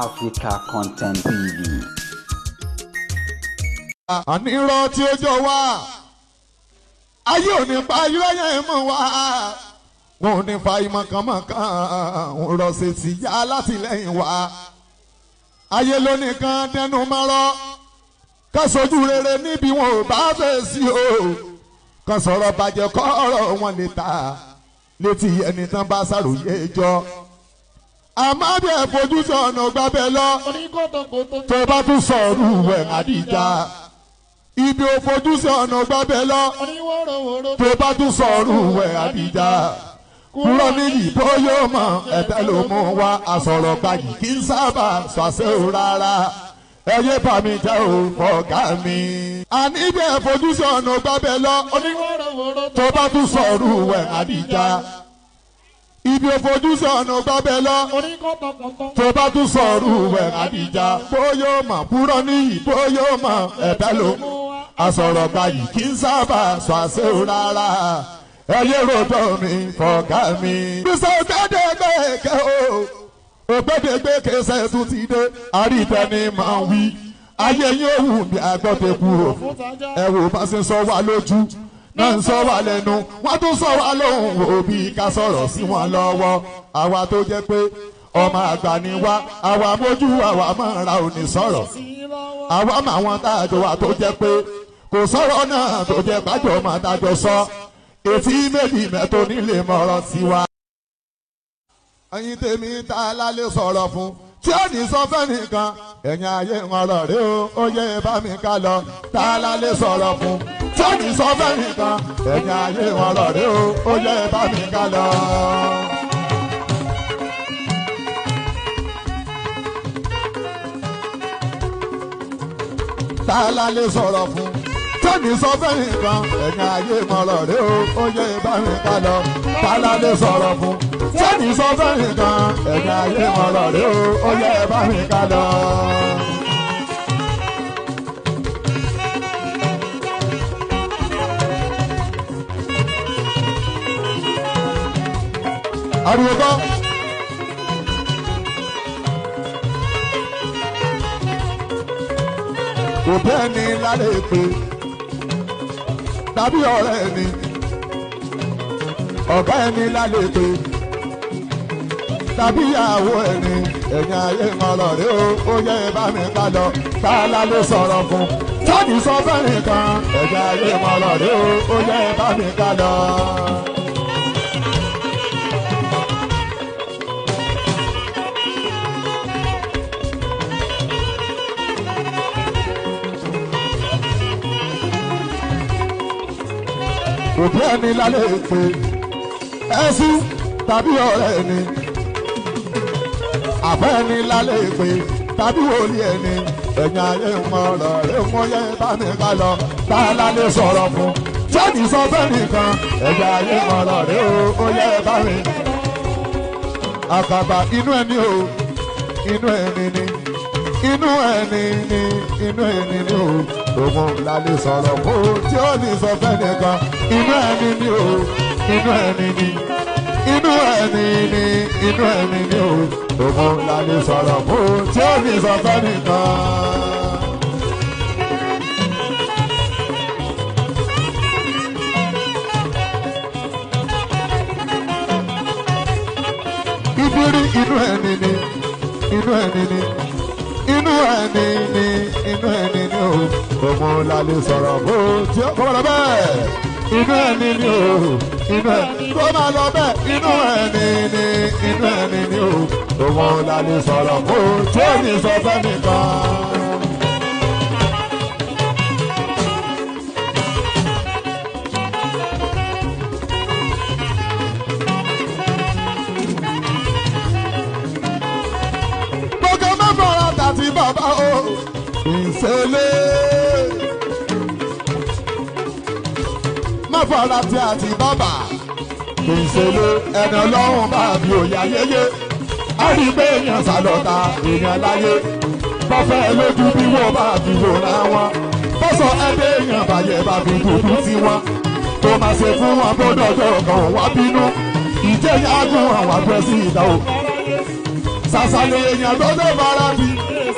Africa Content TV. Ànírọ́ tí ó jọ wá ayé ò ní pa irọ́ yẹn mọ́ wá, wọn ò ní fa ìmọ̀kànmọ̀kàn ń rọ̀ ṣèṣì yá látìlẹ́yìn wá. Ayé lónìí kan dẹnu mọ́rọ́ ká sojú rere níbi wọn ò bá fẹ́ sí o, kan sọ̀rọ̀ bàjẹ́ kọ́ ọ̀rọ̀ wọn lè ta létí ẹni tán bá ṣàròyé jọ. Àmọ́ bí ẹ fojú sọ ọ̀nà gbábẹ́ lọ, tó bá tún sọ̀rọ̀ ẹ̀ àdìjà. Ibi ò fojú sí ọ̀nà gbábẹ́ lọ, tó bá tún sọ̀rọ̀ ẹ̀ àdìjà. Kúrọ́ níyì bóyá mọ̀ ẹ̀tẹ́ ló mú wa, àsọ̀rọ̀ gbayì kì í sábà ṣàṣẹ o rárá. Ẹ yé bà mí jẹ́ o ọ̀gá mi. Àní bí ẹ fojú sí ọ̀nà gbábẹ́ lọ, tó bá tún sọ̀rọ̀ ẹ̀ àdìjà. Ibi ò fojú sí ọ̀nà gbábẹ́ lọ, tó bá tún sọ̀rọ̀ ẹ̀ àdìjà. Bóyá mọ̀ kúrọ́ níyì bóyá mọ̀ ẹ̀tẹ́ ló mú àsọ̀rọ̀ gbayì kì í sábà ṣàṣẹ o rárá. Ẹ yé ròdọ̀ mi fọ̀gá mi. Bísọ̀ ògbẹ́dẹ́gbẹ́ o, ògbẹ́dẹ́gbẹ́ kẹsẹ̀ tún ti dé, àrídẹ́ni máa ń wí. Ayé yín ò wù mí àgbọ̀tẹ̀kù o. Ẹ wò bá ṣe ń sọ wá lójú, náà ń sọ wá lẹ́nu, wọ́n tún sọ wá lóhùn òbí ká sọ̀rọ̀ sí wọn lọ́wọ́. Àwa tó jẹ́ pé ọmọ àgbà ni wá, àwa mójú àwa máa ra òní sọ̀rọ̀. Àwa máa wọn tá a jọ wà tó jẹ́ pé kò sọ̀rọ̀ náà tó jẹ́ pàjọ́ máa dájọ́ sọ. Etí méjì mẹ́tò nílé mọ̀rọ̀ sí wa. Ẹ̀yin tèmi ta lálẹ́ sọ̀rọ̀ fún tí ó ní sọ fẹ́ nìkan, ẹ̀yin ayé ń ọ̀rọ̀ rẹ o, ó yẹ bá mi ká lọ. Ta lálẹ́ sọ̀rọ̀ fún tí ó ní sọ fẹ́ nìkan, ẹ̀yin ayé ń ọ̀rọ̀ rẹ o, ó yẹ bá mi ká lọ. Ta lálẹ́ sọ̀rọ̀ fún tẹ́ni sọ fẹ́ nìkan, ẹ̀yin ayé mọ̀rọ̀ rẹ o, ó yẹ bá mi ká lọ. Ta lálẹ́ sọ̀rọ̀ fún tẹ́ni sọ fẹ́ nìkan, ẹ̀yin ayé mọ̀rọ̀ rẹ o, ó yẹ bá mi ká lọ. Ariwo kọ́. Kò bẹ́ẹ̀ ni lálẹ́ pé tàbí ọ̀rẹ́ ẹni, ọ̀gá ẹni lálẹ́ pé tàbí ìyàwó ẹni, ẹ̀yin ayé mọ̀rọ̀ rẹ o, ó yẹ bá mi ká lọ. Ta lálẹ́ sọ̀rọ̀ fún tọ́ni sọ fẹ́ nìkan, ẹ̀yin ayé mọ̀rọ̀ rẹ o, ó yẹ bá mi ká lọ. Òbí ẹni lálẹ́ pé ẹ̀sùn tàbí ọ̀rẹ́ ẹni, àbẹ́ ẹni lálẹ́ pé tàbí wòlíì ẹni, ẹ̀yin ayé mọ̀rọ̀ rẹ mọ̀ yẹ bá mi ká lọ. Ta lálẹ́ sọ̀rọ̀ fún jẹ́ni sọ fẹ́ nìkan, ẹ̀yin ayé mọ̀rọ̀ rẹ ó yẹ bá mi. Àkàbà inú ẹni o, inú ẹni ni, inú ẹni ni, inú ẹni ni o, òun lálẹ́ sọ̀rọ̀ fún tí ó ní sọ fẹ́ nìkan. Inú ẹni ni o, inú ẹni ni, inú ẹni ni, inú ẹni ni o, òun lálẹ́ sọ̀rọ̀ fún tí ó ní sọ fẹ́ nìkan. Ìbírí inú ẹni ni, inú ẹni ni, inú ẹni ni, inú ẹni ni o, òun lálẹ́ sọ̀rọ̀ fún tí ó kọ́ lọ bẹ́ẹ̀. Inú ẹni ni o, inú ẹni kó máa lọ bẹ́ẹ̀. Inú ẹni ni, inú ẹni ni o, òun lálẹ́ sọ̀rọ̀ fún tí ó ní sọ fẹ́ nìkan. Gbogbo mẹ́fọ̀rọ̀ tàbí bàbá o, ìṣẹ̀lẹ̀. Mọ́fọ́lá tí a ti bàbà kì í ṣe lé ẹni ọlọ́run bá fi òye ayéyé. A rí pé èèyàn sàlọ́ta èèyàn láyé. Bọ́fẹ́ lójú bí wọ́n bá fi wòran wọn. Bọ́sọ̀ ẹgbẹ́ èèyàn bàyẹ̀ bá fi dúdú sí wọn. Kò má ṣe fún wọn bó dọ̀jọ́ kan wá bínú. Ìjẹ́yà gún àwọn àgbẹ̀ sí ìdá o. Sàṣàlẹ̀ èèyàn tó lè fara bí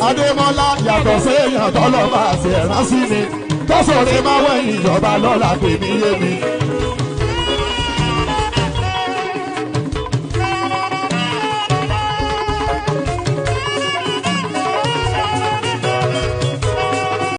Adémọ́lá yàtọ̀ sí èèyàn tọ́lọ́ bá ṣe ẹ̀rán sí ni. Tọ́sọ̀rẹ́ máa wẹ̀yìn ìjọba lọ́la tèmi yé mi.